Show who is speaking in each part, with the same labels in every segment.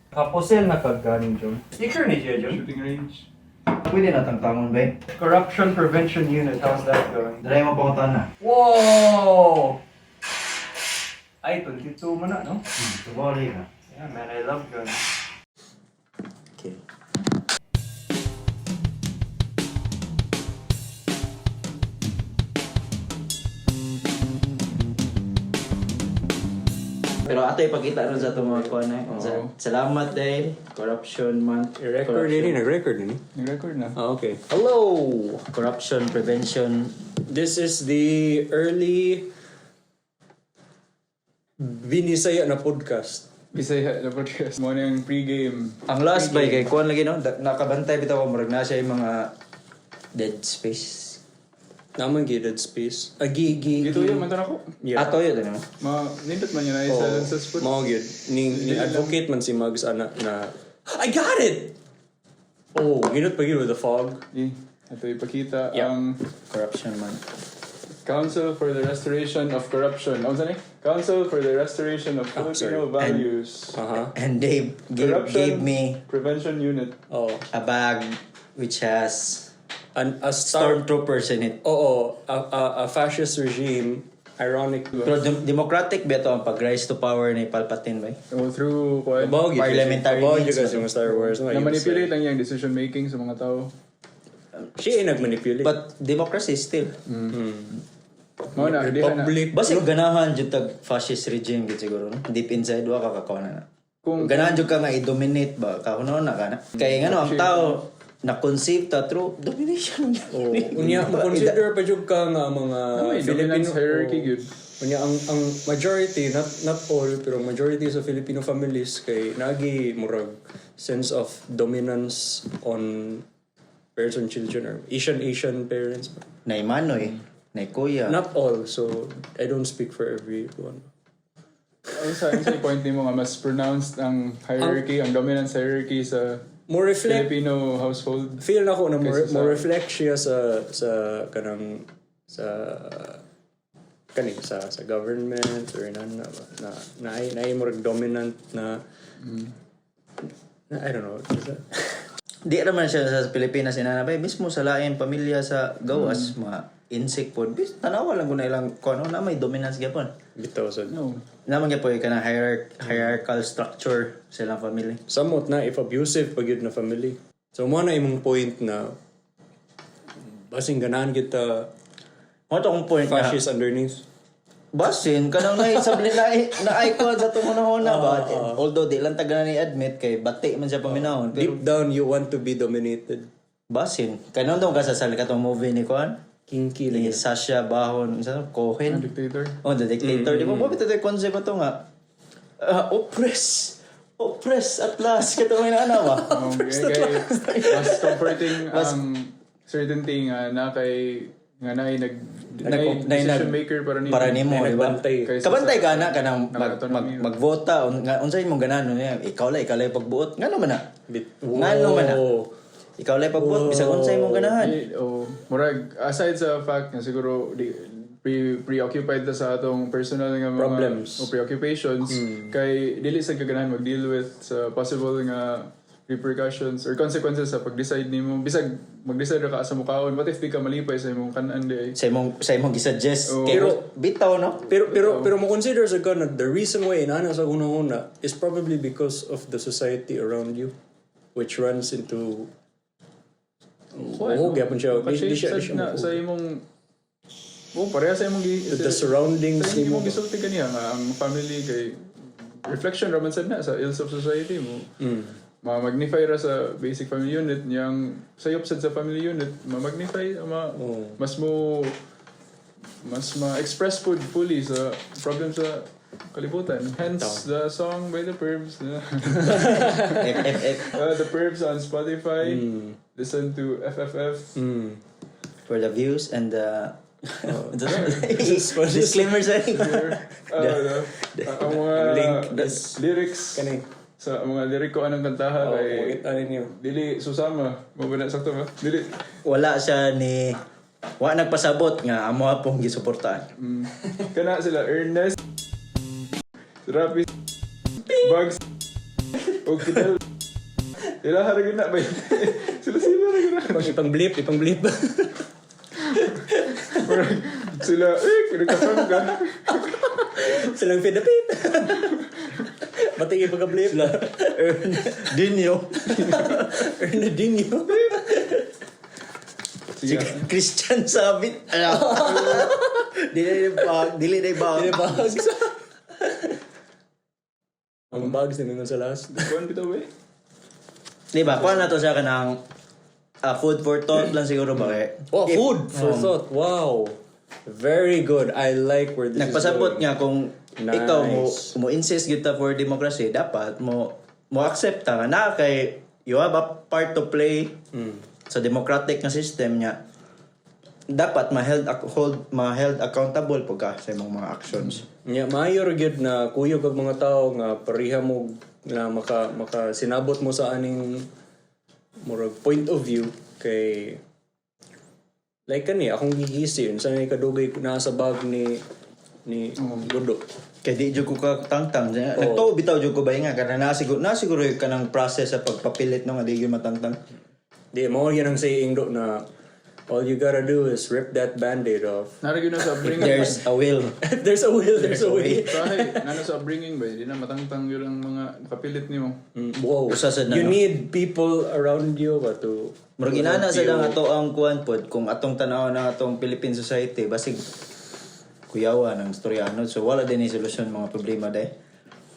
Speaker 1: Kaposel na kag gun, Jom. Sticker ni siya, Jom.
Speaker 2: Shooting range.
Speaker 3: Pwede na tangtangon ba eh?
Speaker 1: Corruption Prevention Unit, how's that going?
Speaker 3: Dala mo pangutan na.
Speaker 1: Whoa! Ay, 22 mo na, no?
Speaker 3: Tubali ka.
Speaker 1: Yeah, man, I love guns.
Speaker 3: Okay. Pero ato ipakita ron sa itong mga kuwan eh.
Speaker 2: Oo.
Speaker 3: Salamat dahil Corruption Month.
Speaker 1: I-record
Speaker 3: Corruption-
Speaker 1: nini, nag-record nini.
Speaker 2: Nag-record na.
Speaker 1: Ah, okay. Hello!
Speaker 3: Corruption Prevention.
Speaker 1: This is the early Binisaya na podcast.
Speaker 2: Bisaya na podcast. Mo na yung pre-game.
Speaker 3: Ang last by kay kuwan lagi no, nakabantay bitaw ko murag na siya yung mga dead space.
Speaker 1: Naman gi Dead Space. Agi gi.
Speaker 2: Dito yun, man ako.
Speaker 1: Yeah.
Speaker 3: Ato yun, ano?
Speaker 2: Ma, nindot man yun ay
Speaker 1: Oh,
Speaker 2: silence sa spot.
Speaker 1: Mao gyud. Ni advocate man si Mags ana na I got it. Oh, ginot pa gyud with the fog.
Speaker 2: Eh, ito ipakita
Speaker 1: Yeah.
Speaker 2: ang
Speaker 3: Corruption Month.
Speaker 2: Council for the Restoration of Corruption. Ano saan eh? Council for the Restoration of
Speaker 1: Oh, sorry.
Speaker 2: Filipino Values.
Speaker 3: And they
Speaker 2: Corruption
Speaker 3: gave me
Speaker 2: Prevention Unit.
Speaker 1: Oh,
Speaker 3: a bag which has
Speaker 1: an a star
Speaker 3: stormtroopers in it.
Speaker 1: Oo, a fascist regime, ironic.
Speaker 3: Pero democratic ba ito ang pag-rise to power ni Palpatine ba?
Speaker 2: Oh, through kuan.
Speaker 1: Kabaw gyud.
Speaker 3: Parliamentary
Speaker 1: Kabaw
Speaker 3: means
Speaker 1: gyud
Speaker 3: ba
Speaker 1: kasi yung Star Wars.
Speaker 2: Na manipulate ang iyang decision making sa mga tao.
Speaker 1: Siya ay nagmanipulate.
Speaker 3: But democracy still.
Speaker 2: Mao na, di na.
Speaker 1: Republic.
Speaker 3: Basta ganahan jud tag fascist regime gid siguro no? Deep inside wa ka kakakuha na.
Speaker 2: Kung
Speaker 3: Ganahan jud ka nga i-dominate ba kahunaon na ka na. Kay ngano ang tao na-conceive ta through domination.
Speaker 1: Oh, unya mo consider pa jud ka nga mga
Speaker 2: may
Speaker 1: Filipino
Speaker 2: dominance hierarchy
Speaker 1: oh.
Speaker 2: gyud.
Speaker 1: Unya ang majority, not all, pero majority sa Filipino families kay nagi murag sense of dominance on parents and children or Asian parents.
Speaker 3: Nay manoy, nay kuya.
Speaker 1: Not all, so I don't speak for everyone.
Speaker 2: Ano sa point nimo nga mas pronounced ang hierarchy, ang dominance hierarchy sa
Speaker 1: More reflect
Speaker 2: Filipino household.
Speaker 1: Feel nako na more,
Speaker 2: Kaysa
Speaker 1: more reflect siya sa kanang sa kani sa government or na na murag dominant na, na I don't know, is that-
Speaker 3: Di naman siya sa Pilipinas inanabay mismo sa lain pamilya sa gawas mga insect pod. Bis tanawa lang guna ilang kuno na may dominance gyapon.
Speaker 1: Bitaw sa
Speaker 2: No.
Speaker 3: Naman gyapon kanang hierarchical structure sa ilang family.
Speaker 1: Samot na if abusive pag yun na family, so mo na imong point na basing ganahan kita
Speaker 3: Mo to akong point na
Speaker 1: fascist underneath.
Speaker 3: basin kanang nay sabli na na icon sa itong hunahuna ba. Although di lang taga na ni admit kay bati man siya paminahon pero
Speaker 1: Deep down you want to be dominated.
Speaker 3: Basin kanon daw kasasal katong movie ni kuan
Speaker 1: Kinky
Speaker 3: ni
Speaker 1: lagi.
Speaker 3: Sasha Bahon sa Cohen.
Speaker 2: Dictator.
Speaker 3: Oh, The Dictator. Di ba mo bitaw yung concept to nga? Oppress. Oppress at last. Katong ina ba?
Speaker 2: Kay, mas comforting ang certainty nga na kay nga naay nag naay decision maker para nimo.
Speaker 3: Para nimo,
Speaker 1: Nay
Speaker 3: di ba?
Speaker 1: nagbantay.
Speaker 2: Kaysa
Speaker 3: Kabantay
Speaker 2: sa-
Speaker 3: ka na kanang
Speaker 2: ng autonomy.
Speaker 3: magvota nga unsay imong ganahan niya, ikaw lay pagbuot. Ngano man na? Ngano man na?
Speaker 1: Wow.
Speaker 3: Ikaw lay pagbuot bisag unsay imong ganahan.
Speaker 2: Di- oh, murag aside sa fact nga siguro di, preoccupied ta sa atong personal nga mga
Speaker 1: Problems.
Speaker 2: o preoccupations kay dili sa kaganahan mag-deal with sa possible nga repercussions or consequences sa pag-decide nimo bisag mag-decide ra ka sa mukaon, what if di ka malipay sa imong kanan di ay?
Speaker 3: Sa imong gisuggest
Speaker 2: Oh.
Speaker 3: kay
Speaker 1: Pero-
Speaker 3: bitaw no.
Speaker 1: Pero mo consider sa ka na the reason why inana sa una-una is probably because of the society around you which runs into Oh, gyapon siya. Di
Speaker 2: Di
Speaker 1: siya
Speaker 2: na sa imong. Oh, pareha sa imong
Speaker 1: the surroundings
Speaker 2: sa
Speaker 1: nimo.
Speaker 2: imong gisulti kaniya nga ang family kay reflection ra man sad na sa ills of society mo. Ma-magnify ra sa basic family unit niyang sayop sad sa family unit, ma-magnify ma, mas mo mas ma-express food fully sa problem sa kalibutan. Hence the song by the Pervs.
Speaker 3: F F F
Speaker 2: The Pervs on Spotify. Listen to FFF.
Speaker 3: For the views and the disclaimer sa
Speaker 2: Ang mga
Speaker 1: Link is-
Speaker 2: lyrics
Speaker 1: Kani.
Speaker 2: sa mga liriko anong kantaha
Speaker 1: Oh,
Speaker 2: kay
Speaker 1: makita ninyo.
Speaker 2: dili susama mo ba na sakto ba dili?
Speaker 3: Wala siya ni wa nagpasabot nga amo pong gisuportahan.
Speaker 2: Kana sila Ernest. Rapi Bugs og Fidel. Ila ra gyud na ba? Sila sila ra gyud na.
Speaker 1: Ipang blip, ipang blip.
Speaker 2: Murag sila eh kinakasan ka.
Speaker 1: Silang feed pip. Bating ipag-blip.
Speaker 3: Dinyo.
Speaker 1: Ernadinho.
Speaker 2: Sige.
Speaker 3: Christian Sabit. Ano? Dili na bag, dili na bag.
Speaker 1: Dili bags. Ang bags ni Mingon sa last.
Speaker 2: Kuan bitaw eh.
Speaker 3: Di ba? Kuha na to siya kanang food for thought lang siguro ba kay?
Speaker 1: Oh, food for thought. Wow. Very good. I like where this
Speaker 3: Nagpasabot
Speaker 1: is going.
Speaker 3: nga kung
Speaker 1: Nice.
Speaker 3: ikaw mo mo insist gyud ta for democracy, dapat mo mo accept ta nga na kay you have a part to play sa democratic nga system niya. Dapat ma-held hold ma-held accountable po ka sa imong mga actions.
Speaker 1: Nya maayo ra gyud na kuyog og mga tao nga pareha mo na maka maka sinabot mo sa aning murag point of view kay like kani akong gigisi unsa ni kadugay ko naa sa bag ni ni Godo.
Speaker 3: Kay di jud ko ka tangtang. Nagtuo bitaw jud ko ba nga kana na siguro yung kanang process sa pagpapilit no nga di gyud matangtang.
Speaker 1: Di mao yan ang saying do na all you gotta do is rip that band-aid off.
Speaker 2: Nara gyud na sa upbringing.
Speaker 3: There's a will.
Speaker 1: If there's a will, there's a way.
Speaker 2: Sahay, nano sa upbringing ba, di na matangtang yun ang mga nakapilit nimo.
Speaker 1: Wow.
Speaker 3: Usa sad na,
Speaker 1: You
Speaker 3: no?
Speaker 1: need people around you ba to
Speaker 3: Murag inana sa lang ato ang kuan pod kung atong tan-aw na atong Philippine society, basig kuyawa ng storyano, so wala din ni solusyon mga problema dai.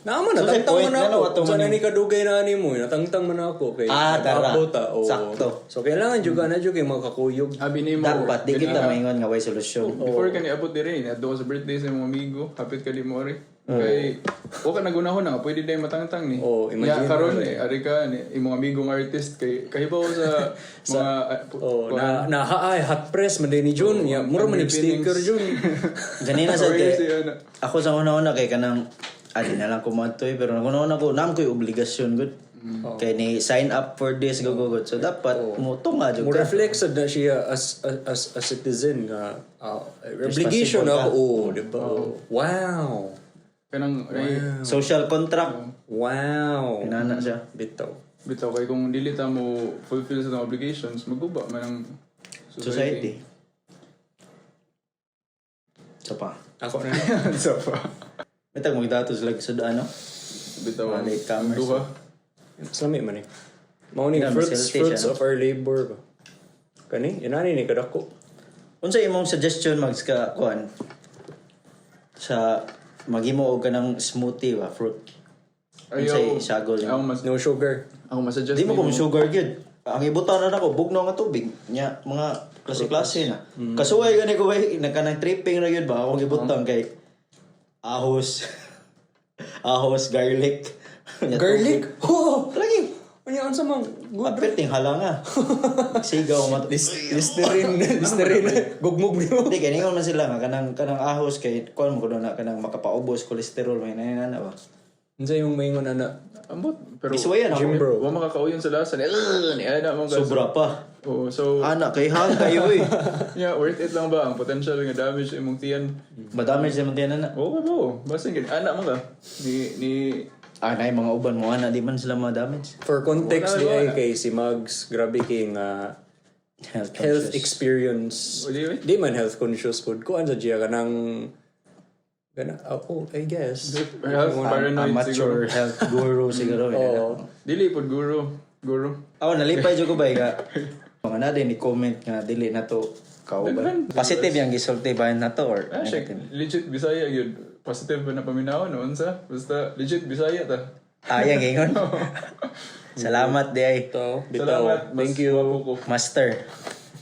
Speaker 1: Naman,
Speaker 3: So, sa
Speaker 1: natangtang
Speaker 3: point,
Speaker 1: man ako.
Speaker 3: ngano ato
Speaker 1: Sa
Speaker 3: man
Speaker 1: ni kadugay na ani mo, natangtang man ako kay
Speaker 3: Ah, tara.
Speaker 1: nag-abot ta, oo.
Speaker 3: Sakto.
Speaker 1: So kailangan jud ka na jud kay makakuyog.
Speaker 2: Abi nimo.
Speaker 3: Dapat di kita
Speaker 2: ganina,
Speaker 3: maingon nga way solusyon.
Speaker 2: Before ka niabot diri, niadto ka sa birthday sa imong amigo, hapit ka di mo ari. Kay o ka nagunahon na nga pwede dai matangtang ni.
Speaker 1: Oh, imagine
Speaker 2: Ya, karon eh ari ka ni imong amigong artist kay kahibaw sa mga
Speaker 1: Oh, na na ay hot press man din ni Jun. Ya, mura man
Speaker 2: ang
Speaker 1: og sticker
Speaker 2: feelings.
Speaker 1: Jun.
Speaker 3: Ganina sa
Speaker 2: Sorry,
Speaker 3: kay
Speaker 2: siya na.
Speaker 3: ako sa una-una kay kanang di na lang ko moadto eh, pero una-una ko naam ko'y obligasyon gud. Kay ni sign up for this go go go. So dapat mo tunga jud
Speaker 1: Mo
Speaker 3: ka.
Speaker 1: reflect sad na siya as a citizen nga obligation
Speaker 3: Responsible
Speaker 1: ako, oh, di ba? Oh. Wow.
Speaker 2: Kanang ay,
Speaker 3: Social contract.
Speaker 1: Wow.
Speaker 3: Inana siya.
Speaker 1: Bitaw.
Speaker 2: Bitaw kay kung dili ta mo fulfill sa atong obligations, maguba man ang
Speaker 3: Society.
Speaker 2: society.
Speaker 3: Sa pa.
Speaker 1: Ako na.
Speaker 2: Sa pa.
Speaker 3: Bitag magdato sila sa ano?
Speaker 2: Bitaw
Speaker 3: Mga
Speaker 2: ang
Speaker 3: latecomers.
Speaker 2: duha.
Speaker 1: Slami man eh. Mao ni
Speaker 3: Ina,
Speaker 1: fruits
Speaker 3: mas healthy
Speaker 1: fruits
Speaker 3: siya, no?
Speaker 1: of our labor ba. Kani inani ni kadako.
Speaker 3: Unsa imong suggestion mags ka kuan sa maghimo og kanang smoothie ba fruit?
Speaker 2: Ayaw.
Speaker 3: Unsay sagol nimo?
Speaker 2: Ako mas
Speaker 1: No sugar.
Speaker 2: ako masuggest
Speaker 3: Di mo
Speaker 2: nimo-
Speaker 3: kung sugar gyud. Ang ibutan na nako bugnaw nga tubig nya mga klase-klase na. Kasuway gani ko bay nagkanang tripping ra gyud ba akong ibutang kay ahos. Ahos garlic. Nya
Speaker 1: Garlic. Oh,
Speaker 3: tubig. Lagi.
Speaker 1: Unya unsa man good.
Speaker 3: Aperting halanga. Sigaw mat.
Speaker 1: Listerine, Listerine. Gugmog nimo.
Speaker 3: Hindi, kaya ningon man sila nga, kanang, kanang ahos kay, kuan mo ko na, kanang makapaubos, kolesterol, may nanana ba?
Speaker 1: Unsa imong maingon ana?
Speaker 2: Ambot pero
Speaker 3: Isuwayan ako.
Speaker 1: Gym bro.
Speaker 2: wa makakauyon sa lasa ni. Ugh, ni ana mo ka.
Speaker 3: Sobra pa.
Speaker 2: Oh, so
Speaker 3: Ana, kay hang kayo eh.
Speaker 2: yeah, worth it lang ba ang potential nga damage sa imong tiyan?
Speaker 3: Madami siya man tiyan, ana.
Speaker 2: Oo, oo. Basta gid ana mo ka. Ni ni
Speaker 3: Ah, na mga uban mo, ana, di man sila ma-damage.
Speaker 1: For context
Speaker 2: Wala,
Speaker 1: di ay
Speaker 2: wala.
Speaker 1: kay si Mags, grabe kay nga
Speaker 3: Health
Speaker 1: health
Speaker 3: conscious.
Speaker 1: experience.
Speaker 2: Uli, uli.
Speaker 1: Di man health conscious food. Kuan sa jiya kanang kana oh, I guess.
Speaker 2: Health paranoid siguro.
Speaker 3: Amateur health guru siguro. eh.
Speaker 1: Oo.
Speaker 2: Dili pod guru. Guru.
Speaker 3: Ako, nalipay jud ko ba, ka? Mga na din, i-comment nga, dili na to kauban. Positive yung gisulti ba na to or
Speaker 2: Ah, shit.
Speaker 3: negative?
Speaker 2: Legit Bisaya gyud. Positive ba na paminaw no unsa? Basta legit Bisaya ta.
Speaker 3: Ah, yan, gingon. Salamat, di ay.
Speaker 1: Bitaw. Bitaw.
Speaker 2: Salamat. Mas
Speaker 1: Thank you.
Speaker 2: gwapo ko.
Speaker 3: Master.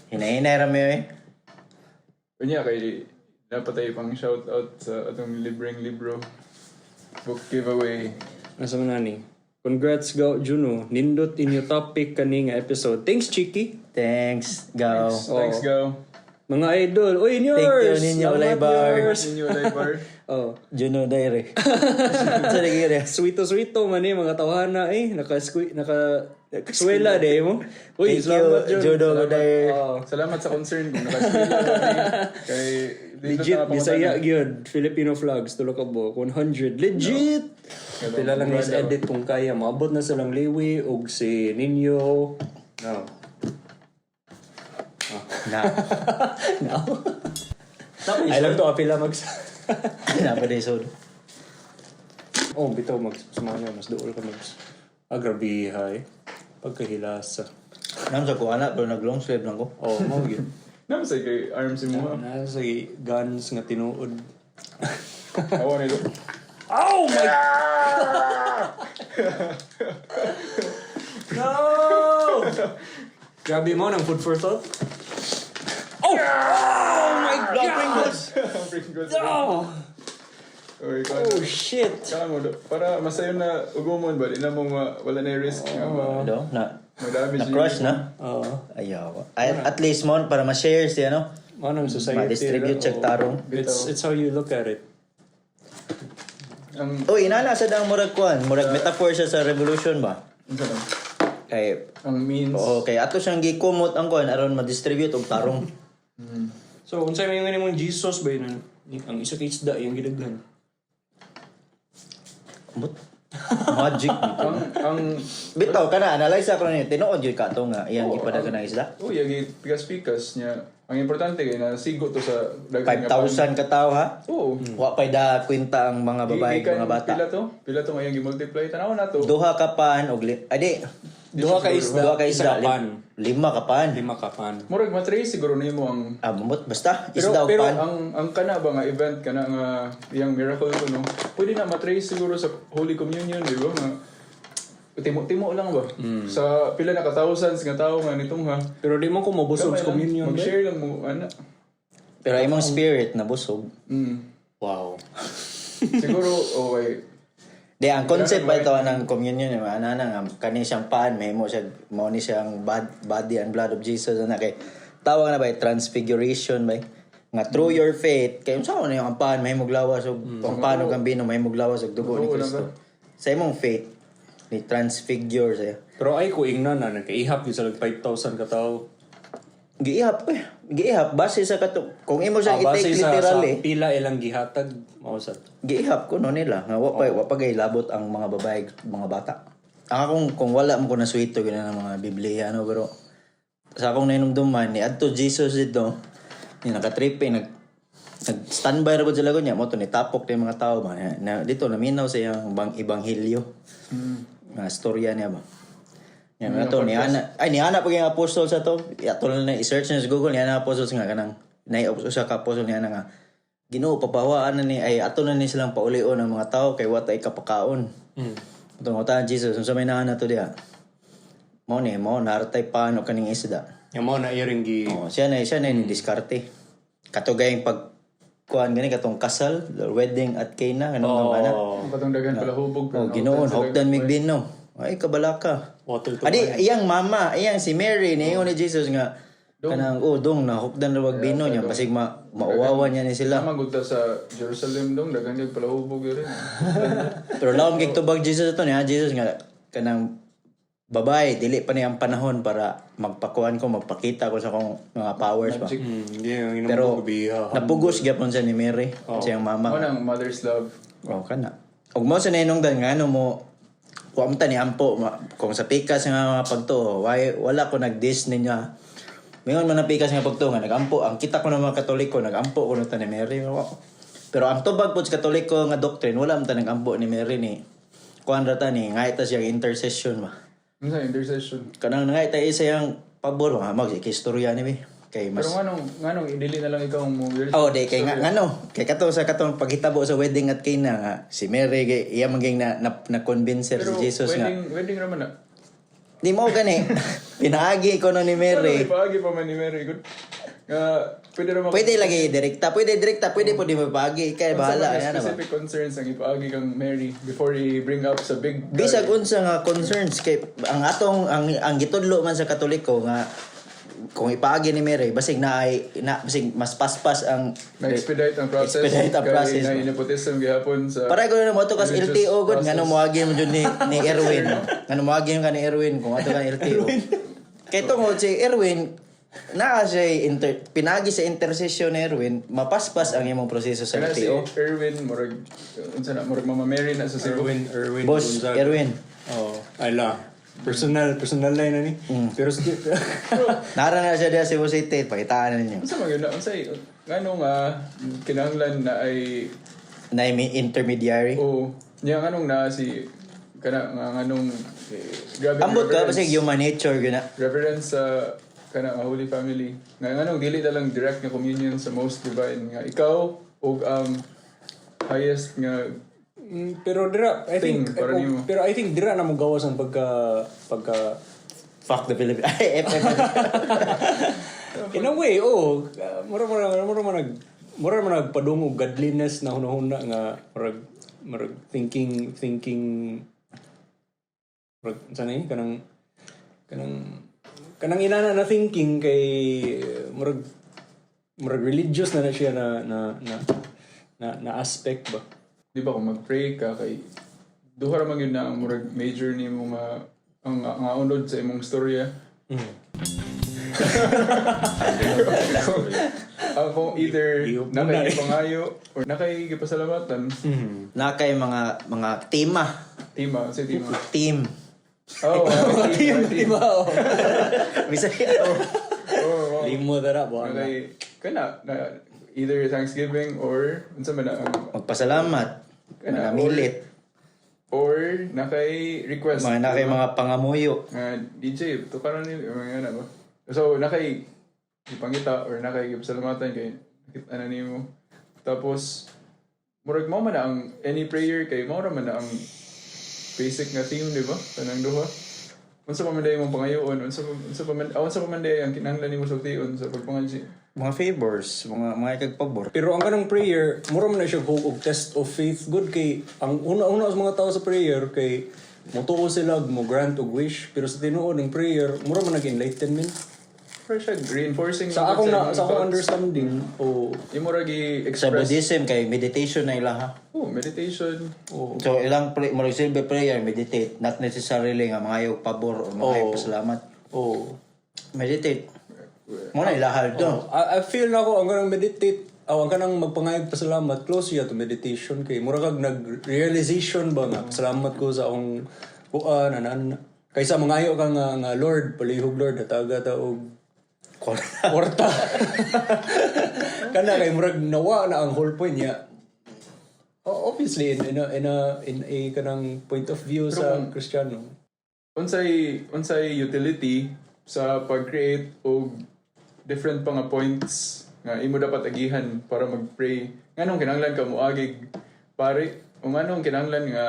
Speaker 3: Hinahinay rami eh.
Speaker 2: Unya kay dapat tayo pang shout out sa atong libreng libro book giveaway.
Speaker 1: Nasa man ani? Congrats go Juno. Nindot inyo topic kani nga episode. Thanks, Chiki.
Speaker 3: Thanks, go.
Speaker 2: Thanks, go.
Speaker 1: Mga idol. Uy, yours.
Speaker 3: Thank you, ninyo,
Speaker 1: Salamat,
Speaker 3: Laybar.
Speaker 1: yours.
Speaker 2: Ninyo Laybar.
Speaker 1: Oh.
Speaker 3: Juno Dire. Sa nagiging
Speaker 1: Sweeto sweeto man eh mga tawhana eh naka naka Swela de mo. Uy,
Speaker 3: Thank you,
Speaker 1: salamat Jun.
Speaker 3: Judo Godair.
Speaker 1: Oh.
Speaker 2: Salamat sa concern kung nakaswela ba ni kay dito
Speaker 1: Legit,
Speaker 2: na pangutan.
Speaker 1: Bisaya gyud. Filipino flags, tulo ka buok. 100. Legit! Pila lang is edit kung kaya. Maabot na silang Liwi og si Ninyo. No.
Speaker 3: Na.
Speaker 1: No. I lang to apila mags.
Speaker 3: Na pa din sod.
Speaker 1: Oh, bitaw mags. Sumaya, mas duol ka mags. Ah, grabe hay. Pagkahilasa.
Speaker 3: Nam sa ko ana pero nag long sleeve lang ko.
Speaker 1: Oh, mo gyud.
Speaker 2: Nam sa kay arms si mo.
Speaker 1: Nasa guns nga tinuod.
Speaker 2: Awa nito.
Speaker 1: Oh my. No! Grabe mo ng food for thought. Oh! Oh my God!
Speaker 2: Pringles.
Speaker 1: Oh!
Speaker 2: Oy,
Speaker 1: Oh shit!
Speaker 2: Kaya mo do, para masayon na ugumon ba di na mo wala na yung risk nga ma
Speaker 3: Do na
Speaker 2: madamage
Speaker 3: na crush na.
Speaker 1: Oo.
Speaker 3: Ayaw. Ay, at least mo para ma-share siya no.
Speaker 1: Mo nang society.
Speaker 3: Ma-distribute siya
Speaker 1: oh.
Speaker 3: tarong.
Speaker 1: It's how you look at it.
Speaker 2: Ang
Speaker 3: Uy, inana sa dang murag kuan, murag metaphor siya sa revolution ba?
Speaker 2: unsa man?
Speaker 3: Kay
Speaker 2: Ang means.
Speaker 3: Oo, kay ato siyang gikumot ang kuan aron ma-distribute og tarong.
Speaker 1: So, unsay may nga nimong Jesus ba yun? Ang isa ka isda, yung gidaghan.
Speaker 3: But magic dito.
Speaker 2: Ang
Speaker 3: Bitaw kana analyze ako ni tinuod jud ka to nga iyang gipadaghan ang isda.
Speaker 2: Oh, yagi pikas-pikas niya. Ang importante kay na sigo to sa daghan nga
Speaker 3: 5,000 ka tao ha.
Speaker 2: Oo.
Speaker 3: Wa pay da kwenta ang mga babae
Speaker 2: Gikan
Speaker 3: mga bata.
Speaker 2: Pila to? Pila to ngayon gi-multiply tanaw na to.
Speaker 3: Duha ka pan og adi
Speaker 1: Duha ka isda,
Speaker 3: duha ka
Speaker 1: isa
Speaker 3: isda,
Speaker 1: ka pan.
Speaker 3: lima ka pan.
Speaker 1: Lima ka pan.
Speaker 2: Murag matrace siguro nimo ang
Speaker 3: Ah, mamot basta
Speaker 2: pero,
Speaker 3: isda og
Speaker 2: pero
Speaker 3: pan.
Speaker 2: ang kana ba nga event kana nga iyang miracle ko no. Pwede na matrace siguro sa Holy Communion, di ba? Nga timo-timo lang ba? Sa pila na ka thousands nga tao nga nitong ha.
Speaker 1: Pero di mo ko mabusog
Speaker 2: Gamay
Speaker 1: sa
Speaker 2: lang,
Speaker 1: communion. ba?
Speaker 2: Mag-share lang mo ana.
Speaker 3: Pero imong spirit nabusog.
Speaker 1: Wow.
Speaker 2: Siguro okay.
Speaker 3: Di ang concept ba ito ng communion yung ana na nga kani siyang pan mahimo siya mao ni siyang body and blood of Jesus ana kay tawag na ba transfiguration ba nga through your faith kay unsa man yung ang pan mahimong lawas og ang pan ug ang bino mahimong lawas og dugo ni
Speaker 2: Totoo lang
Speaker 3: Kristo sa imong faith ni transfigure siya.
Speaker 1: Pero ay ko ingnan na nagkaihap yun sa lag 5,000 ka tao.
Speaker 3: Giihap eh, giihap base sa kato kung imo
Speaker 1: Ah,
Speaker 3: siyang
Speaker 1: base
Speaker 3: i-take
Speaker 1: sa
Speaker 3: literally
Speaker 1: pila ilang gihatag mao sa.
Speaker 3: Giihap ko no nila nga wa pa gay labot ang mga babae mga bata. Ang akong kung wala mo ko nasuwito gina ng mga Biblia ano pero sa akong nainumduman ni adto Jesus dito ni nakatripe nag nag standby ra gud sila niya mo to ni tapok ni mga tao ba na, dito naminaw sa iyang bang ebanghelyo. Mga storya niya ba. Yan na to ni ana ay ni ana pag yung apostol sa to ato na i-search niya sa Google ni ana apostles nga kanang nay usa ka apostol ni ana nga Ginoo papahawaan na ni ay ato na ni silang paulion ang mga tao kay wa tay kapakaon. Atong utan Jesus unsa may naa na to diha. Mao ni mao nartay paano kaning isda.
Speaker 1: Yang mao na iring gi
Speaker 3: Oh, siya na ni diskarte. Katugayng pag kuan gani katong kasal, the wedding at Cana kanang oh. ana.
Speaker 2: Ang katong daghan pala hubog.
Speaker 3: Oh, Ginoon hokdan mig bino. Ay kabalaka.
Speaker 1: Water to
Speaker 3: Adi iyang mama, iyang si Mary niingon ni Jesus nga kanang oh dong na hukdan ra wag bino niya basig mauwawan niya ni sila.
Speaker 2: Tama gud ta sa Jerusalem dong daghan gyud pala hubog diri.
Speaker 3: Pero laom kay tubag Jesus ato niya Jesus nga kanang babae dili pa niya ang panahon para magpakuan ko magpakita ko sa akong mga powers ba.
Speaker 1: Di ang inom
Speaker 3: Pero
Speaker 1: biha.
Speaker 3: napugos gyapon siya ni Mary, sa iyang mama.
Speaker 2: Mo nang mother's love.
Speaker 3: Oh, kana. Ug mo sa nainungdan nga ano mo wa man ta ni ampo kung sa pikas nga mga pagtuo, why wala ko nag-diss ninyo. Ha. Mingon man ang pikas nga pagtuo nga nagampo ang kita ko ng mga Katoliko nagampo ko ta ni Mary. Pero ang tubag po sa Katoliko nga doctrine wala man ta nagampo ni Mary ni kuan ra ta ni ngayta siyang intercession ba.
Speaker 2: Unsa intercession?
Speaker 3: Kanang ngayta isa yang pabor ba mag istorya ni bi kay mas
Speaker 2: Pero nganong idili na lang ikaw mo.
Speaker 3: Oh, di kay nga ngano, kay kato sa katong paghitabo sa wedding at Cana nga si Mary kay iya man ging na convincer si
Speaker 2: Pero
Speaker 3: Jesus nga.
Speaker 2: wedding ra man na.
Speaker 3: Di mo gani. Pinaagi ko no ni Mary.
Speaker 2: Pero ipaagi pa man ni Mary good. Nga pwede ra man
Speaker 3: Pwede lagi direkta, pwede direkta, pwede po di mo paagi kay bahala
Speaker 2: Unsa man
Speaker 3: ana ba.
Speaker 2: specific concerns ang ipaagi kang Mary before i bring up sa big
Speaker 3: Bisag unsa nga concerns kay ang atong ang gitudlo man sa Katoliko nga kung ipaagi ni Mary, basig na ay na basig mas paspas ang
Speaker 2: Ma-expedite ang process.
Speaker 3: Expedite ang
Speaker 2: Kay
Speaker 3: process.
Speaker 2: na nepotism gihapon sa
Speaker 3: Paray ko na mo to kas
Speaker 2: religious
Speaker 3: LTO gud
Speaker 2: process.
Speaker 3: ngano moagi mo jud ni Erwin. Ngano moagi mo ka ni Erwin kung ato ka LTO. Kay tungod si Erwin naa siya pinagi sa intercession ni Erwin, mapaspas ang imong proseso sa
Speaker 2: Kana si
Speaker 3: LTO.
Speaker 2: Erwin, murag unsa na, murag Mama Mary na sa Cebu.
Speaker 1: Erwin, Erwin
Speaker 3: Boss
Speaker 1: Gonzaga.
Speaker 3: Erwin,
Speaker 1: Oh, ay la. Personal, personal line na ni. Pero
Speaker 3: nara na siya diya sa Cebu City, pakitaan na ninyo.
Speaker 2: Unsa man gyud na, unsa ngano nga kinahanglan na ay
Speaker 3: Na may intermediary.
Speaker 2: o niya nganong na si kana nga nganong eh, grabe
Speaker 3: Ambot ka
Speaker 2: reverence-
Speaker 3: kasi human nature gyud na.
Speaker 2: reverence sa kana nga Holy Family nga nganong dili na lang direct nga communion sa most divine nga ikaw ug ang highest nga
Speaker 1: Pero dira I
Speaker 2: Thing,
Speaker 1: think
Speaker 2: para
Speaker 1: oh,
Speaker 2: nimo.
Speaker 1: pero I think dira na mo gawas ang pagka pagka
Speaker 3: Fuck the Philippines. Ay, F, F, F.
Speaker 1: In a way, oh, mura man nagpadung og godliness na hunahuna nga murag murag thinking thinking murag unsa na eh, kanang kanang kanang inana na thinking kay murag murag religious na na siya na na na na, na aspect ba.
Speaker 2: Di ba kung mag-pray ka kay duha ra man gyud na ang murag major nimo nga ang nga unod sa imong storya. Ang kung either
Speaker 1: Ihop mo
Speaker 2: na
Speaker 1: na
Speaker 2: kay
Speaker 1: eh.
Speaker 2: gipangayo or na kay gipasalamatan.
Speaker 3: Na kay mga mga tema,
Speaker 2: Tima si tima.
Speaker 3: Team.
Speaker 2: Oh, team, team.
Speaker 1: Oh.
Speaker 3: Bisaya.
Speaker 2: Oh, oh.
Speaker 1: Limo dara ba.
Speaker 2: Na kay kana na either Thanksgiving or unsa man na ang
Speaker 3: Magpasalamat,
Speaker 2: Kana,
Speaker 3: manamilit,
Speaker 2: or na kay request.
Speaker 3: mga na kay mga pangamuyo.
Speaker 2: Nga DJ tukaran ni mga ana ba. So na kay ipangita or na kay gipasalamatan kay nakita na nimo. Tapos murag mao man na ang any prayer kay mao ra man na ang basic nga theme, di ba? Tanang duha. Unsa pa man day imong pangayoon, unsa pa man day ang kinahanglan nimo sultion sa pagpangaji?
Speaker 3: Mga favors, mga mga ikagpabor.
Speaker 1: Pero ang kanang prayer, mura man na siya og og test of faith good kay ang una-una sa mga tao sa prayer kay motuo sila og mo grant og wish, pero sa tinuod ang prayer mura man nag enlightenment.
Speaker 2: Pero siya reinforcing
Speaker 1: Sa akong na,
Speaker 2: imong
Speaker 1: sa akong
Speaker 2: thoughts.
Speaker 1: understanding o
Speaker 2: Imo ra
Speaker 3: Sa
Speaker 2: gi-express.
Speaker 3: Buddhism kay meditation na ila ha.
Speaker 2: Oh, meditation.
Speaker 1: Oh.
Speaker 3: So ilang pray, murag silbi prayer, meditate, not necessarily nga mga og pabor o mga
Speaker 1: Oo.
Speaker 3: pasalamat.
Speaker 1: Oh.
Speaker 3: Meditate. Mo na ilahal do.
Speaker 1: I feel na ako ang kanang meditate aw ang kanang magpangayag pasalamat close siya to meditation kay mura kag nag realization ba nga pasalamat ko sa akong kuan anan kaysa mangayo ka nga, nga "Lord, palihog Lord, hataga ta og kwarta." Kana kay murag nawa na ang whole point niya. Oh, obviously in a kanang point of view sa Kristiyano.
Speaker 2: Unsay unsay utility sa pag-create og different pa nga points nga imo dapat agihan para mag-pray? Nganong kinahanglan ka moagig pare o nganong kinahanglan nga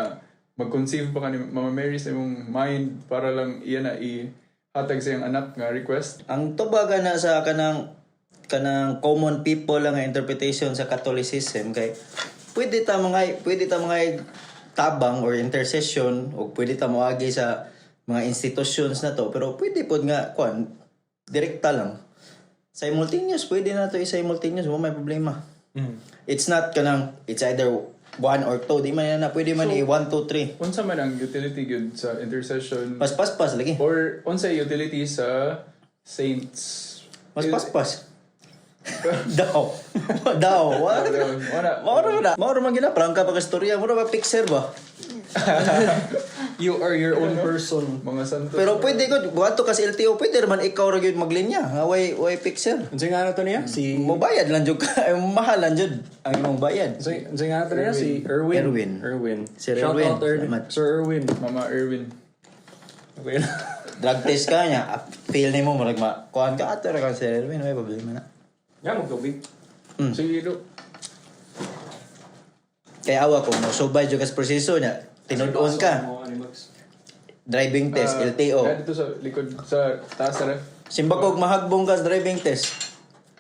Speaker 2: mag-conceive pa ka ni Mama Mary sa imong mind para lang iya na i-hatag sa iyang anak nga request?
Speaker 3: Ang tubaga na sa kanang kanang common people lang nga interpretation sa Catholicism kay pwede ta mga tabang or intercession o pwede ta moagi sa mga institutions na to, pero pwede pod nga kuan, direkta lang, simultaneous. Pwede na to i-simultaneous mo, may problema. It's not kanang it's either one or two, di man na pwede man i 1 2 3.
Speaker 2: Unsa man ang utility gyud sa intercession
Speaker 3: Mas paspas lagi.
Speaker 2: or unsay utility sa saints?
Speaker 3: Mas paspas daw daw. Wala.
Speaker 2: Wala.
Speaker 3: Mauro man na. Mauro man gina prangka pa ka storya, mura ba picture ba?
Speaker 1: You are your own person.
Speaker 2: Mga santo.
Speaker 3: Pero pwede ko buhato ka sa LTO, pwede man ikaw ra gyud maglinya. Nga way way picture.
Speaker 1: Unsa nga na to niya? Si
Speaker 3: Mobayad lang jud ka, ay, mahal lang jud ang imong bayad.
Speaker 1: Unsa nga na to niya? Si Erwin.
Speaker 3: Erwin.
Speaker 1: Erwin.
Speaker 3: Sir
Speaker 1: Shout
Speaker 3: Erwin.
Speaker 1: out Erwin.
Speaker 3: Salamat.
Speaker 1: Sir Erwin.
Speaker 2: Mama Erwin.
Speaker 1: Okay lang.
Speaker 3: Drug test ka niya, ah, fail nimo murag ma kuan ka ato ra ka Sir Erwin, may problema na.
Speaker 1: Ya mo tubig.
Speaker 2: Sige do.
Speaker 3: Kaya awa ko mo subay jud ka sa proseso niya, tinud-on ka. Driving test,
Speaker 2: Ah,
Speaker 3: LTO.
Speaker 2: Na dito sa likod sa taas sa ref.
Speaker 3: Simba kog mahagbong ka sa driving test.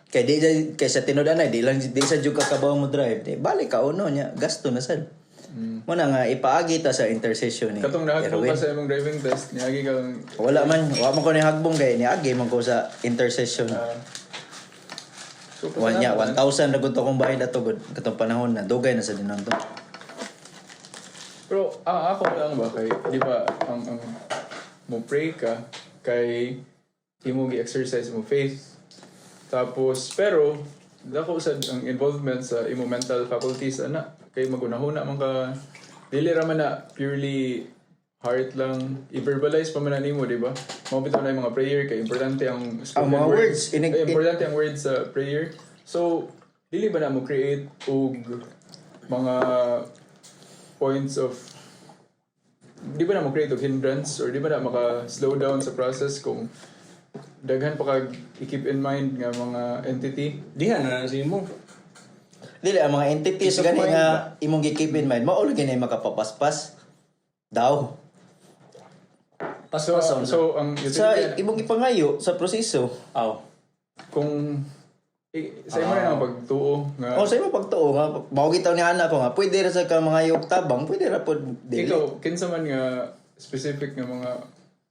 Speaker 3: Kay di kay sa tinud-anay di lang di sa jud ka kabaw mo drive. Di balik ka uno niya, gasto na sad. Mo na nga ipaagi ta sa intercession ni
Speaker 2: Katong nahagbong
Speaker 3: Erwin.
Speaker 2: ka sa imong driving test, niagi kang
Speaker 3: Wala man, wa man ko ni hagbong kay niagi man ko sa intercession.
Speaker 2: So,
Speaker 3: One, yeah,
Speaker 2: pasalamat.
Speaker 3: 1,000 na gud to akong bayad ato gud katong panahon na dugay na sa dinon to.
Speaker 2: Pero ako lang ba kay di ba ang mo pray ka kay imo gi-exercise mo faith. Tapos pero dako sad ang involvement sa imo mental faculties ana kay magunahuna man ka, dili ra man na purely heart lang, i-verbalize pa man na nimo, di ba? Mao bitaw na yung mga prayer kay importante ang spoken
Speaker 3: Ang mga words,
Speaker 2: Ay, importante ang words sa prayer. So dili ba na mo create og mga points of, di ba na mo create og hindrance or di ba na maka slow down sa process kung daghan pa kag i-keep in mind nga mga entity?
Speaker 1: Diha na na si mo.
Speaker 3: Dili ang mga entities
Speaker 2: Peace of
Speaker 3: gani
Speaker 2: mind.
Speaker 3: nga imong gi-keep in mind, mao lagi na makapapaspas daw.
Speaker 2: So,
Speaker 1: Paspas
Speaker 2: so ang
Speaker 3: Sa
Speaker 2: utility
Speaker 3: imong gipangayo sa proseso.
Speaker 1: Aw.
Speaker 2: Kung sa imo na ang pagtuo nga
Speaker 3: O sa imong pagtuo nga mao gitaw ni ana ko nga pwede ra sa ka mga og tabang, pwede ra pod dili.
Speaker 2: Ikaw, kinsa man nga specific nga mga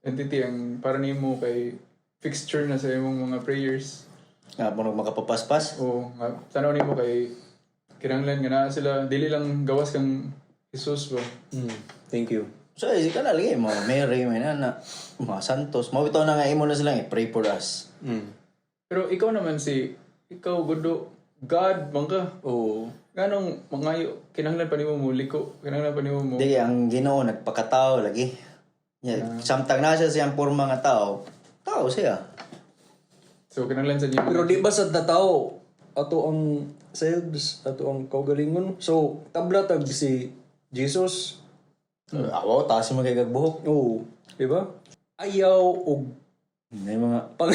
Speaker 2: entity ang para nimo kay fixture na sa imong mga prayers?
Speaker 3: Nga mo makapapaspas.
Speaker 2: O nga tanaw nimo kay kinahanglan nga naa sila, dili lang gawas kang Jesus ba?
Speaker 1: Thank you.
Speaker 3: So ay ka na lagi mo Mary, may nana, mga santos. Mao bitaw na nga imo na silang i-pray for us.
Speaker 2: Pero ikaw naman si ikaw gudo God man ka.
Speaker 1: Oo.
Speaker 2: Nganong mangayo kinahanglan pa nimo mo liko, kinahanglan pa nimo mo
Speaker 3: Dili ang Ginoo nagpakatao lagi. Yeah, samtang na siya siyang porma nga tao, tao siya.
Speaker 2: So kinahanglan sa nimo.
Speaker 1: Pero di ba sa tao ato ang selves, ato ang kaugalingon. So tabla tag si Jesus.
Speaker 3: Awaw, taas mo kay gagbuhok.
Speaker 1: Oo, di ba? Ayaw og
Speaker 3: May mga
Speaker 1: pang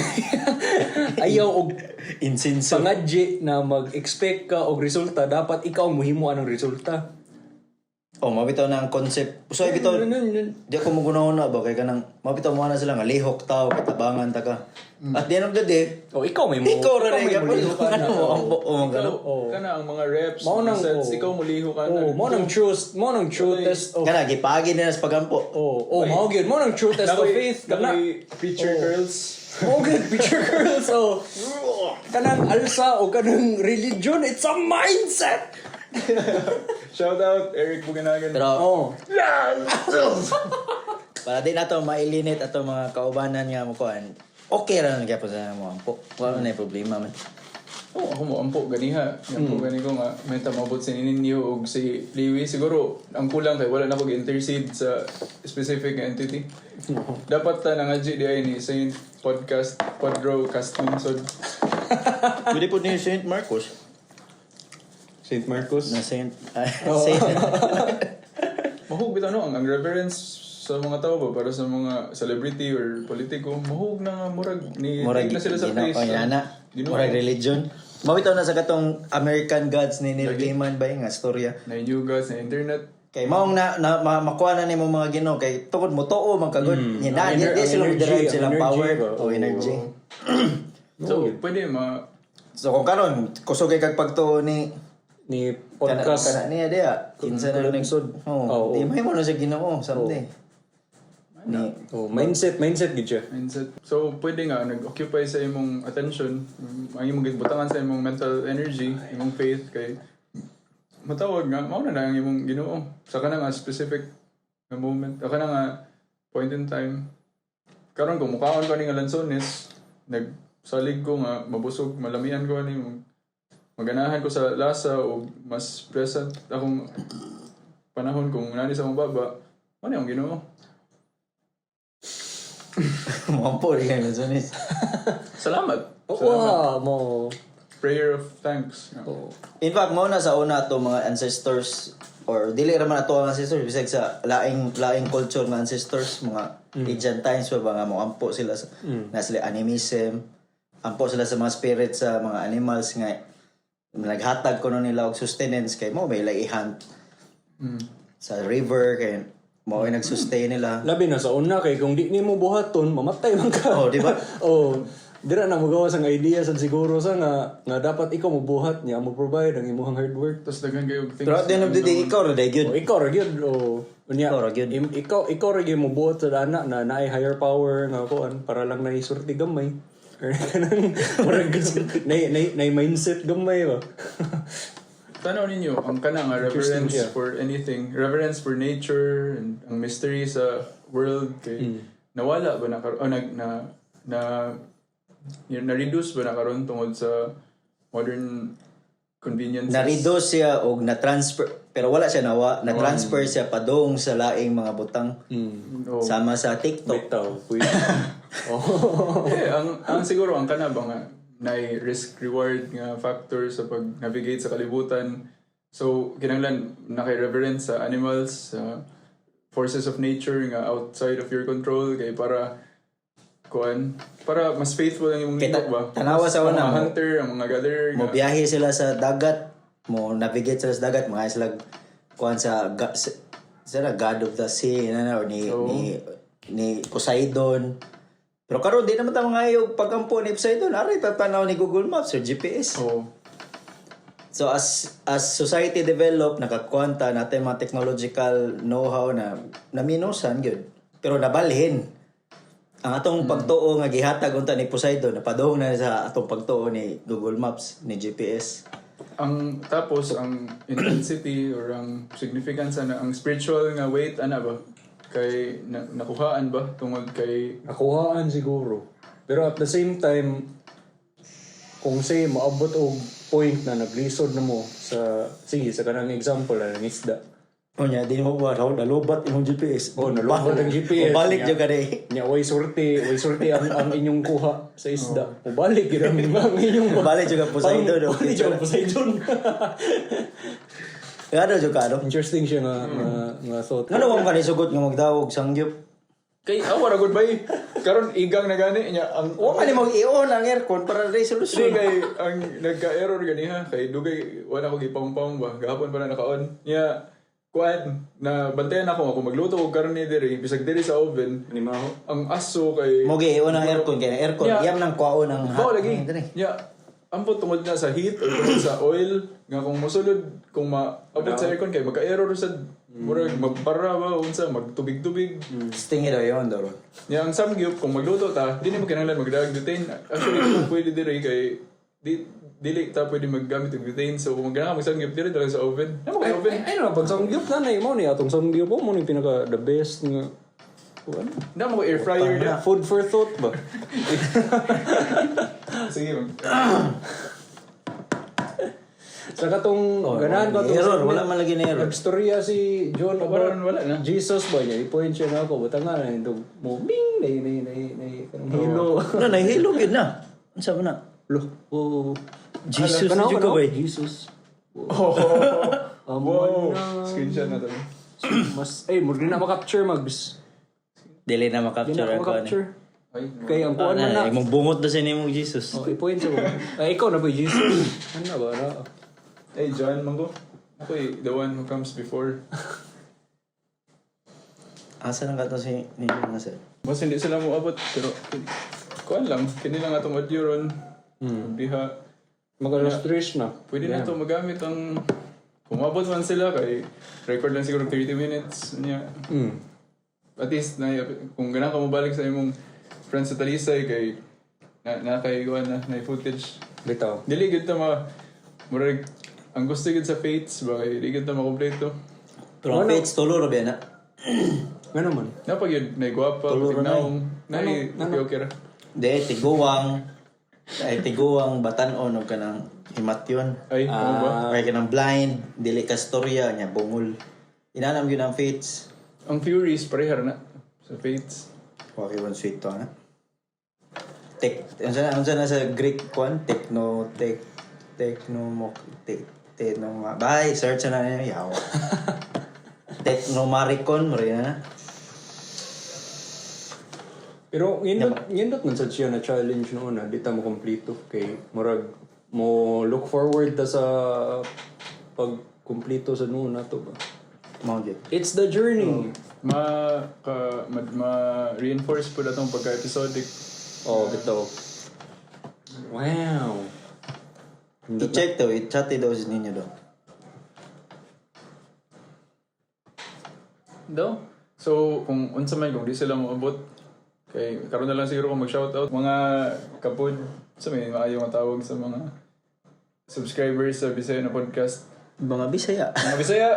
Speaker 1: ayaw og
Speaker 3: insenso.
Speaker 1: pangadji na mag-expect ka og resulta, dapat ikaw ang muhimo anong resulta.
Speaker 3: Oh, mabitaw na ang concept. So, bitaw, di ako mugunahon na ba kay kanang mabitaw mo na sila nga lihok tao katabangan ta ka. At the end of the day,
Speaker 1: Oh, ikaw may mo.
Speaker 3: ikaw ra
Speaker 1: may
Speaker 3: rin
Speaker 1: muliho ka na.
Speaker 3: ano mo ang o
Speaker 2: Ikaw,
Speaker 3: ano.
Speaker 2: kana ang mga reps,
Speaker 1: Mao
Speaker 2: mga
Speaker 1: nang
Speaker 2: sets,
Speaker 1: oh.
Speaker 2: ikaw muliho ka na.
Speaker 1: Oh, mo nang true test of
Speaker 3: Kana gipagi nila sa pagampo.
Speaker 1: Oh, mao gyud mo nang true test of faith kana.
Speaker 2: Nakoy preacher girls.
Speaker 1: Mao gyud picture girls, oh. Kanang alsa o kanang religion, it's a mindset.
Speaker 2: Shout out Eric Buganagan.
Speaker 3: Pero
Speaker 1: Oh.
Speaker 3: para di nato mailinit ato mga kaubanan nga mo kuan. Okay ra lang gyapon sa mo ampo. Wala na problema man.
Speaker 2: Oh, ako mo ampo ganiha. Ampo gani ko nga may tamabot si Ninyo og si Liwi siguro ang kulang kay wala na ko intercede sa specific nga entity. Dapat ta nangadji di ay ni Saint Podcast Podro Castungsod.
Speaker 3: Pwede po ni Saint Marcos.
Speaker 1: Saint Marcos.
Speaker 3: Na Saint Saint
Speaker 2: Mahug bitaw no ang reverence sa mga tao ba para sa mga celebrity or politiko, mahug na nga murag ni
Speaker 3: murag
Speaker 2: na sila sa
Speaker 3: ginoo,
Speaker 2: place.
Speaker 3: oh, inana.
Speaker 2: Ginoo.
Speaker 3: Murag religion. Mabitaw na sa katong American Gods ni Neil Gaiman ba yung nga storya.
Speaker 2: Na new gods na internet.
Speaker 3: Kay maong na, na makuha na nimo mga Ginoo kay tungod mo tuo man kagod. Mm. Na
Speaker 1: Ang
Speaker 3: di, di
Speaker 1: ang
Speaker 3: sila
Speaker 1: energy,
Speaker 3: derive
Speaker 1: ang
Speaker 3: silang
Speaker 1: energy
Speaker 3: power
Speaker 1: ba?
Speaker 3: o energy.
Speaker 2: So pwede ma
Speaker 3: So kung karon kusog kay kag pagtuo ni
Speaker 1: Ni
Speaker 3: kana
Speaker 1: podcast.
Speaker 3: kana niya diya kinsa na nag
Speaker 1: Lungsod.
Speaker 3: Oh,
Speaker 1: Oo.
Speaker 3: di may mo na sa Ginoo someday. Ni
Speaker 1: Oh, mindset, mindset gid siya.
Speaker 2: mindset. So pwede nga nag-occupy sa imong attention, ang imong gibutangan sa imong mental energy, imong faith kay matawag nga mao na na ang imong Ginoo sa kana nga specific nga moment, sa kana nga point in time. Karon kung mukaon ko ni nga lansones, nagsalig ko nga mabusog, malamian ko ani, maganahan ko sa lasa o mas present akong panahon kung nani sa akong baba, mao na ang Ginoo.
Speaker 3: Mampo rin kayo lansones.
Speaker 2: Salamat.
Speaker 1: Oh,
Speaker 2: Salamat.
Speaker 1: wow, mo.
Speaker 2: Prayer of thanks.
Speaker 1: Oh.
Speaker 3: In fact, mao na sa una ato mga ancestors or dili ra man ato ang ancestors bisag sa laing laing culture nga ancestors, mga ancient times pa ba nga mo ampo sila sa, na sila animism, ampo sila sa mga spirits, sa mga animals nga naghatag kuno nila og sustenance kay mo may like i-hunt sa river kay mo ay nagsustain nila.
Speaker 1: Labi na sa una kay kung di nimo buhaton, mamatay man ka.
Speaker 3: Oh, di ba?
Speaker 1: Oh. Dira na mogawas ang idea sad siguro sa nga nga dapat ikaw mobuhat niya, mo provide ang imuhang hard work.
Speaker 2: Tapos daghan kayo og things.
Speaker 3: Pero at the end of the day, ikaw ra day gyud.
Speaker 1: O ikaw ra gyud, o unya.
Speaker 3: Ikaw ra gyud.
Speaker 1: Ikaw ra gyud mobuhat sa ana na naay higher power nga kuan para lang naisurti gamay. Or kanang murag nay mindset gamay ba.
Speaker 2: Tanaw ninyo ang kana nga
Speaker 1: Interesting
Speaker 2: reverence
Speaker 1: siya.
Speaker 2: for anything, reverence for nature and ang mystery sa world kay nawala ba na karon o nag na na na reduce ba na karon tungod sa modern conveniences?
Speaker 3: Na-reduce siya og na-transfer, pero wala siya nawa, na-transfer siya padung sa laing mga butang.
Speaker 2: Oh.
Speaker 3: Sama sa TikTok.
Speaker 1: Bitaw, pwede. Oh.
Speaker 2: Eh, ang siguro ang kana ba nga nay risk reward nga factor sa pag navigate sa kalibutan. So kinahanglan na kay reverence sa animals, sa forces of nature nga outside of your control kay para kuan, para mas faithful ang imong
Speaker 3: Kay
Speaker 2: lihok ba.
Speaker 3: tanawa sa
Speaker 2: Ang
Speaker 3: una,
Speaker 2: mga hunter, ang mga gatherer
Speaker 3: mo
Speaker 2: nga,
Speaker 3: biyahe sila sa dagat, mo navigate sila sa dagat, mga sila kuan sa sila God of the Sea na or ni
Speaker 2: Oo.
Speaker 3: ni Poseidon. Pero karon di naman ta mga pagampo ni Poseidon, ari tatanaw ni Google Maps or GPS.
Speaker 2: Oh.
Speaker 3: So as society develop, nakakuan ta natin mga technological know-how na naminusan gyud. Pero nabalhin. Ang atong pagtuo nga gihatag unta ni Poseidon, napadung na sa atong pagtuo ni Google Maps, ni GPS.
Speaker 2: Ang tapos ang intensity or ang significance ana, ang spiritual nga weight ana ba kay nakuhaan ba tungod kay
Speaker 1: Nakuhaan siguro. Pero at the same time, kung say maabot og point na naglisod na mo sa, sige, sa kanang example na ng isda.
Speaker 3: O nya, di mo ba nalubat imong GPS?
Speaker 1: Oh, nalubat ang GPS.
Speaker 3: Balik
Speaker 1: Nya.
Speaker 3: jud ka di.
Speaker 1: Nya way surti ang inyong kuha sa isda. Mubalik gyud ang inyong
Speaker 3: Mubalik jud ang Poseidon, oh.
Speaker 1: Mubalik jud ang Poseidon.
Speaker 3: Ngano jud ka ano?
Speaker 1: Interesting siya nga thought.
Speaker 3: Ngano wa mo ka nisugot nga magdawog sangyup?
Speaker 2: Kay awa ra gud bay. Karon igang na gani nya ang
Speaker 3: Wa man nimo i-on ang aircon para
Speaker 2: Hindi
Speaker 3: resolution.
Speaker 2: kay ang nagka-error ganiha kay dugay wala ko gipangpang ba, gahapon pa na naka-on nya. Kuan na bantayan ako ako magluto og karne diri, bisag diri sa oven
Speaker 1: Ni maho.
Speaker 2: Ang aso kay
Speaker 3: Mo gi-on ang aircon kay ang aircon iyam nang kwaon ang
Speaker 2: Bao lagi.
Speaker 3: Diri.
Speaker 2: Nya ambot tungod na sa heat or tungod sa oil nga kung mosulod, kung maabot sa aircon kay magka-error sad, murag magpara ba, unsa, magtubig-tubig.
Speaker 3: Stingy daw yun daw.
Speaker 2: Nya ang samgyup, kung magluto ta, di nimo kinahanglan magdaag butane. Actually, di mo pwede diri kay di dili ta pwede maggamit og butane. So kung magana ka magsamgyup diri talaga sa oven. Namo kay
Speaker 1: Ay,
Speaker 2: oven.
Speaker 1: ay, no, pag samgyup na na mo ni atong samgyup mo ni pinaka the best nga kuan.
Speaker 2: Namo ko air fryer na.
Speaker 1: Food for thought ba?
Speaker 2: Sige.
Speaker 1: Sa katong ganahan ko atong
Speaker 3: Error,
Speaker 1: segment.
Speaker 3: wala man lagi na error.
Speaker 1: Nagstorya si John about
Speaker 2: Wala, wala na.
Speaker 1: Jesus ba niya? I-point siya na ako. Buta nga na ito. Mo, bing! Nay, nay, nay, nay. Kanang hilo.
Speaker 3: Na nahilo gyud na. Unsa man na?
Speaker 1: Lo. Oh.
Speaker 3: Jesus
Speaker 1: Kanaw,
Speaker 3: jud ka
Speaker 1: kanaw.
Speaker 3: bay.
Speaker 1: Jesus.
Speaker 2: Oh.
Speaker 1: Wow.
Speaker 2: Wow. Screenshot na to.
Speaker 1: Mas, ay, mo rin na makapture mags.
Speaker 3: Dili na
Speaker 1: Di
Speaker 3: makapture
Speaker 1: na
Speaker 3: ang kuan.
Speaker 1: makapture.
Speaker 2: Ay,
Speaker 1: Kay ang kuan man na.
Speaker 3: Na, imong bungot na sa nimong Jesus.
Speaker 1: Oh, i-point siya mo. Ay, ikaw na ba Jesus? Ano ba? Ano?
Speaker 2: Hey John, manggo. Ako eh, the one who comes before.
Speaker 3: Asa lang kato si ninyo na sir?
Speaker 2: Mas hindi sila mo abot pero kuan lang kini lang atong audio ron. Diha
Speaker 1: Mag-alas tres na.
Speaker 2: pwede na to magamit ang kung maabot man sila kay record lang siguro 30 minutes niya. At least na kung ganahan ka mobalik sa imong friends sa Talisay kay na kay kuan na na footage.
Speaker 1: Bitaw.
Speaker 2: Dili gud ta ma murag ang gusto gud sa fates ba kay di gud ta makompleto.
Speaker 3: Pero ang fates tulo ra ba na?
Speaker 1: Ano man?
Speaker 2: Napag yun, nay gwapa,
Speaker 3: Tulo ra na
Speaker 2: tignaong, nay okay okay ra.
Speaker 3: De tiguang ay tiguang batan-on og kanang himatyon.
Speaker 2: Ay, ano ba?
Speaker 3: Ay kanang blind, dili ka storya nya bungol. Inanam gyud ang fates.
Speaker 2: Ang Furies pareha ra na sa fates.
Speaker 3: Wa kay one sweet to ana. Tek unsa na sa Greek kwan techno tek techno mo te techno bye search na niya yawa. Technomaricon mo rin na.
Speaker 1: Pero ngindot man sad siya na challenge noon na di ta mo kompleto kay murag mo look forward ta sa pag kumpleto sa noon nato ba.
Speaker 3: Mao gyud.
Speaker 1: It's the journey.
Speaker 2: Ma ka ma, ma reinforce po atong pagka episodic.
Speaker 1: Oh, bitaw. Wow.
Speaker 3: I-check daw, i-chat daw si ninyo daw.
Speaker 2: Daw. So, kung unsa may kung di sila moabot, kay karon na lang siguro kung mag-shoutout mga kapod sa may maayo nga tawag sa mga subscribers sa Bisaya na podcast.
Speaker 3: Mga Bisaya.
Speaker 2: Mga Bisaya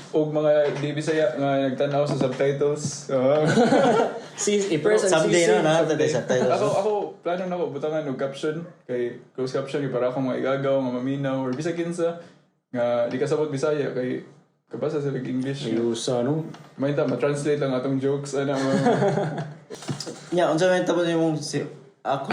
Speaker 2: ug mga di Bisaya nga nagtan-aw sa subtitles.
Speaker 1: Si i-press ang
Speaker 3: Someday
Speaker 1: CC.
Speaker 3: no, na tayo sa titles.
Speaker 2: Ako plano na ko butangan og caption kay closed caption kay para akong mga igagaw nga maminaw or bisag kinsa nga di kasabot Bisaya kay kabasa sila og English.
Speaker 1: Ayusa, no?
Speaker 2: May ta ma-translate lang atong jokes ana mga.
Speaker 3: Nya, unsa may tapos imong si ako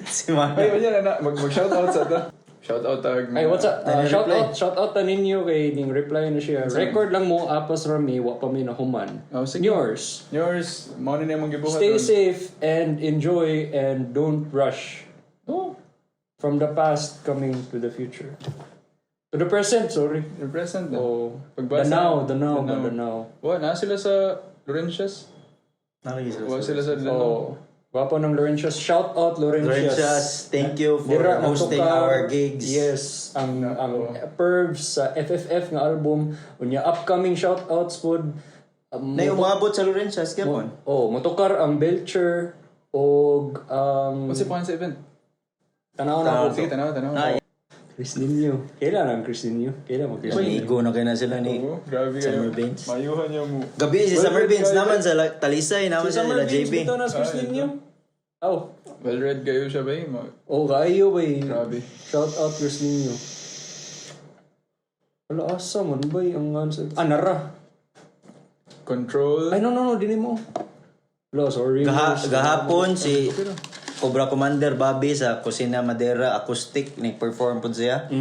Speaker 3: si Mana.
Speaker 2: Ay, wala na mag shoutout sa ta. Shoutout tag.
Speaker 1: Ay, what's up?
Speaker 3: Ano
Speaker 1: Shout
Speaker 3: reply?
Speaker 1: out, shout out ta ninyo kay ning reply na siya. Record lang mo apas rami wa pa mi nahuman.
Speaker 2: Oh, sige.
Speaker 1: Yours.
Speaker 2: Yours, mao ni imong gibuhat.
Speaker 1: Stay
Speaker 2: ron.
Speaker 1: safe and enjoy and don't rush.
Speaker 2: Oh,
Speaker 1: From the past coming to the future. To the present, sorry.
Speaker 2: the present. Na.
Speaker 1: Oh, the
Speaker 2: Pagbasa.
Speaker 1: now, the now,
Speaker 2: The
Speaker 1: the
Speaker 2: now.
Speaker 1: now. The now.
Speaker 2: Wa na sila sa Laurentius.
Speaker 3: Nalagi sila.
Speaker 2: Wa sila sa Lanao.
Speaker 1: Oh, gwapo ng Laurentius. Shout out Laurentius.
Speaker 3: Laurentius, thank you for
Speaker 1: Dira
Speaker 3: hosting
Speaker 1: nagtukar.
Speaker 3: our gigs.
Speaker 1: Yes, ang Pervs sa FFF nga album unya upcoming shout outs pod
Speaker 3: Nay umabot sa Laurentius gyapon.
Speaker 1: Oh, motukar ang Belcher og ang
Speaker 2: What's the point sa event?
Speaker 1: tanaw na ako.
Speaker 2: Sige, tanaw, tanaw.
Speaker 3: Ay,
Speaker 1: Chris Nino. Kailan ang Chris Nino? Kailan mo Chris Nino?
Speaker 3: Maligo na kayo na sila ni
Speaker 2: Oo, grabe kayo.
Speaker 3: Summer Beans.
Speaker 2: Mayuhan niya mo.
Speaker 3: Gabi si Summer Beans naman sa Talisay naman
Speaker 1: Si
Speaker 3: sa
Speaker 1: Summer
Speaker 3: sila
Speaker 1: Beans
Speaker 3: JP.
Speaker 1: bitaw na si Chris Nino. Oh,
Speaker 2: Well read kayo siya ba eh?
Speaker 1: oh kayo ba eh.
Speaker 2: Grabe.
Speaker 1: Shout out Chris Nino. Wala asa man ba eh, ang answer? Ah, nara.
Speaker 2: Control.
Speaker 1: Ay, no, no, no, dili mo. Wala, sorry.
Speaker 3: Gahapon si Cobra Commander Bobby sa Kusina Madera Acoustic ni perform pod siya.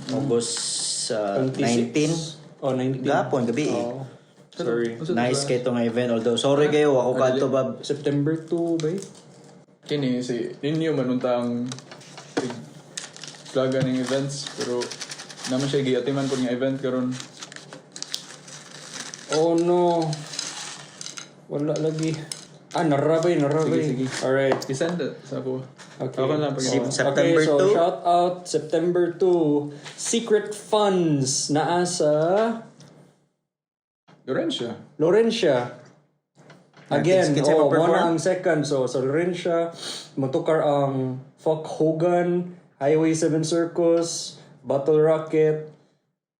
Speaker 3: August 19.
Speaker 1: 26. Oh, 19.
Speaker 3: Gahapon gabi eh.
Speaker 1: Oh, sorry.
Speaker 3: Nice kay itong event although sorry kayo ako kadto Bob.
Speaker 1: September 2 ba eh?
Speaker 2: Kini si Ninyo man unta ang plaga ng events pero naman siya giatiman po nga event karon.
Speaker 1: Oh no. Wala lagi. Ah, nara ba eh, nara ba eh.
Speaker 2: Sige, sige.
Speaker 1: Alright.
Speaker 2: I-send it sa ako.
Speaker 1: Okay.
Speaker 2: Ako lang pag
Speaker 3: September
Speaker 1: okay, so
Speaker 3: 2.
Speaker 1: shout out September 2, Secret Funds naa sa
Speaker 2: Lorentia.
Speaker 1: Laurentia. Again,
Speaker 3: Kinsa
Speaker 1: oh,
Speaker 3: pa-perform?
Speaker 1: mo na ang second. So, sa Laurentia, motukar ang Fuck Hogan, Highway 7 Circus, Battle Rocket,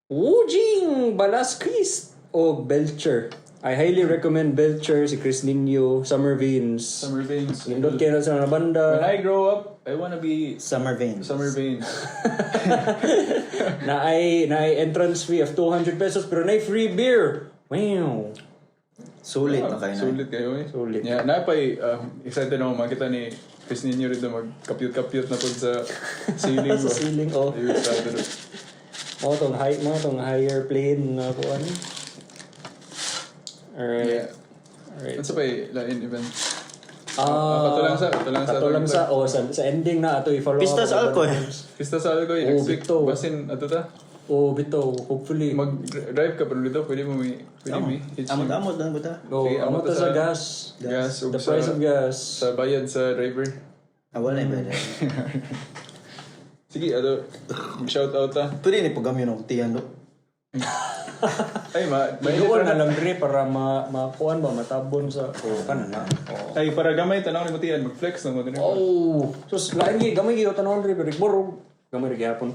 Speaker 1: Wujing Balasquist, o Belcher. I highly recommend Belcher, si Chris Nino, Summer Veins.
Speaker 2: Summer Veins.
Speaker 1: Nindot kayo na sa mga banda.
Speaker 2: When I grow up, I wanna be
Speaker 3: Summer Veins.
Speaker 2: Summer Veins.
Speaker 1: Na ay entrance fee of 200 pesos pero na free beer. Wow.
Speaker 3: Sulit na kayo na.
Speaker 2: Sulit kayo eh.
Speaker 1: Sulit.
Speaker 2: Yeah, napay excited ako makita ni Chris Nino rito mag-kapyut-kapyut na po sa ceiling.
Speaker 1: Sa ceiling, oh.
Speaker 2: Ayun, excited.
Speaker 1: Mo tong higher plane na kuan. Alright.
Speaker 2: Yeah.
Speaker 1: Alright.
Speaker 2: Ano sa pa'y lain event?
Speaker 1: Ah,
Speaker 2: kato lang sa.
Speaker 1: Kato lang sa oh sa ending na ato i-follow
Speaker 3: Pista
Speaker 1: up
Speaker 3: sa
Speaker 1: ang
Speaker 3: alcohol.
Speaker 2: Pista sa Alcoy
Speaker 1: Oh,
Speaker 2: next week.
Speaker 1: bitaw.
Speaker 2: Basin ato ta.
Speaker 1: Oh, bitaw. Hopefully.
Speaker 2: Mag-drive ka pero dito pwede mo may pwede may hitch yung
Speaker 3: Amot-amot lang buta.
Speaker 1: Oh,
Speaker 2: Sige,
Speaker 1: amo
Speaker 2: amo
Speaker 1: ta
Speaker 2: ta
Speaker 1: sa gas.
Speaker 2: gas ug
Speaker 1: The price of gas.
Speaker 2: sa bayad sa driver.
Speaker 3: Ah, wala na ba?
Speaker 2: Sige, ato mag-shout out ta.
Speaker 3: Pwede ni pagamyon og tiyan do.
Speaker 2: Ay ma, mainit
Speaker 1: Doon
Speaker 2: ra
Speaker 1: na lang dre para ma makuan ba matabon sa oh kanan na. Oh.
Speaker 2: Ay para gamay tanaw ni mo tiyan mag-flex na mo dinhi.
Speaker 1: Oh, sus lain gyud gamay gyud tanawon dre pero borog gamay ra gyapon.